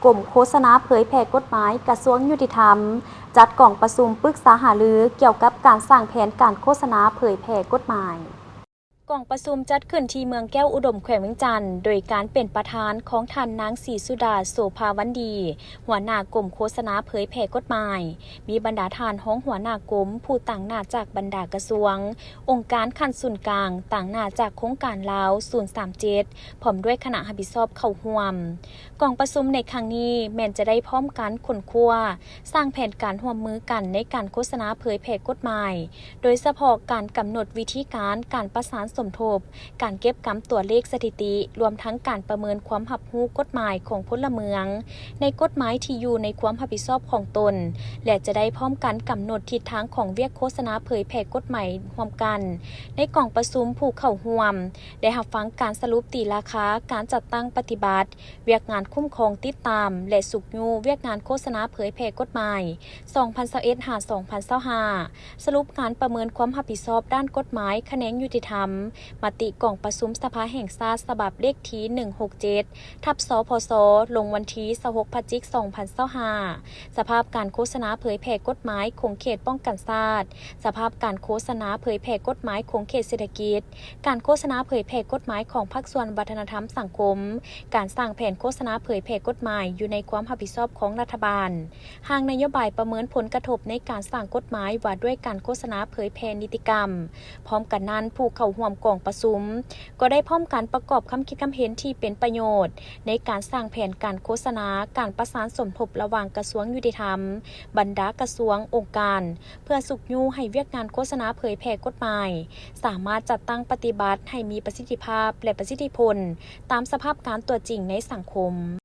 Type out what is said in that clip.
ກົມໂຄສະນາເຜີຍແຜ່ກົດໝາຍ ກະຊວງຍຸຕິທຳ ຈັດກອງປະຊຸມປຶກສາຫາລືກ່ຽວກັບການສ້າງແຜນການໂຄສະນາເຜີຍແຜ່ກົດໝາຍ. ກອງປະຊຸມຈັດຂຶ້ນທີ່ເມືອງແກ້ວອຸດົມ ແຂວງວຽງຈັນ ໂດຍການເປັນປະທານຂອງທ່ານນາງ ສີສຸດາ ໂສພາວັນດີ ຫົວໜ້າກົມໂຄສະນາເຜີຍແຜ່ກົດໝາຍ, ມີບັນດາທ່ານຮອງຫົວໜ້າກົມ, ຜູ້ຕາງໜ້າຈາກບັນດາກະຊວງ, ອົງການຂັ້ນສູນກາງ, ຕາງໜ້າຈາກໂຄງການລາວ ສູນສາມເຈັດ ພ້ອມດ້ວຍຄະນະຮັບຜິດຊອບເຂົ້າຮ່ວມ. ກອງປະຊຸມໃນຄັ້ງນີ້ແມ່ນຈະໄດ້ພ້ອມກັນຄົ້ນຄວ້າ, ສ້າງແຜນການຮ່ວມມືກັນໃນການໂຄສະນາເຜີຍແຜ່ກົດໝາຍ, ໂດຍສະເພາະການກຳນົດວິທີການ, ການປະສານສົມທົບ, ການເກັບກຳຕົວເລກສະຖິຕິ, ລວມທັງການປະເມີນຄວາມຮັບຮູ້ກົດໝາຍຂອງພົນລະເມືອງ ໃນກົດໝາຍທີ່ຢູ່ໃນຄວາມຮັບຜິດຊອບຂອງຕົນ ແລະ ຈະໄດ້ພ້ອມກັນກຳນົດທິດທາງຂອງວຽກໂຄສະນາເຜີຍແຜ່ກົດໝາຍຮ່ວມກັນ. ໃນກອງປະຊຸມ, ຜູ້ເຂົ້າຮ່ວມໄດ້ຮັບຟັງການສະຫຼຸບຕີລາຄາການຈັດຕັ້ງປະຕິບັດ, ວຽກງານຄຸ້ມຄອງ, ຕິດຕາມ ແລະ ຊຸກຍູ້ວຽກງານໂຄສະນາເຜີຍແຜ່ກົດໝາຍ ສອງພັນຊາວເອັດ ຫາ ສອງພັນຊາວຫ້າ, ສະຫຼຸບການປະເມີນຄວາມຮັບຜິດຊອບດ້ານກົດໝາຍຂະແໜງຍຸຕິທຳ, ມະຕິກອງປະຊຸມສະພາແຫ່ງຊາດ ສະບັບເລກທີ ໜຶ່ງຫົກເຈັດ ທັບ ສພສ ລົງວັນທີ ຊາວຫົກ ພະຈິກ ສອງພັນຊາວຫ້າ, ສະພາບການໂຄສະນາເຜີຍແຜ່ກົດໝາຍຂົງເຂດປ້ອງກັນຊາດ, ສະພາບການໂຄສະນາເຜີຍແຜ່ກົດໝາຍຂົງເຂດເສດຖະກິດ, ການໂຄສະນາເຜີຍແຜ່ກົດໝາຍຂອງພາກສ່ວນວັດທະນະທຳສັງຄົມ, ການສ້າງແຜນໂຄສະນາເຜີຍແຜ່ກົດໝາຍຢູ່ໃນຄວາມຮັບຜິດຊອບຂອງລັດຖະບານ, ຮ່າງນະໂຍບາຍປະເມີນຜົນກະທົບໃນການສ້າງກົດໝາຍວ່າດ້ວຍການໂຄສະນາເຜີຍແຜ່ນິຕິກຳ. ພ້ອມກັນນັ້ນ, ຜູ້ເຂົ້າຮ່ວມກອງປະຊຸມກໍໄດ້ພ້ອມກັນປະກອບຄຳຄິດຄຳເຫັນທີ່ເປັນປະໂຫຍດ ໃນການສ້າງແຜນການໂຄສະນາ, ການປະສານສົມທົບລະຫວ່າງກະຊວງຍຸຕິທຳ, ບັນດາກະຊວງ, ອົງການ, ເພື່ອຊຸກຍູ້ໃຫ້ວຽກງານໂຄສະນາເຜີຍແຜ່ກົດໝາຍ ສາມາດຈັດຕັ້ງປະຕິບັດໃຫ້ມີປະສິດທິພາບ ແລະ ປະສິດທິຜົນ ຕາມສະພາບການຕົວຈິງໃນສັງຄົມ.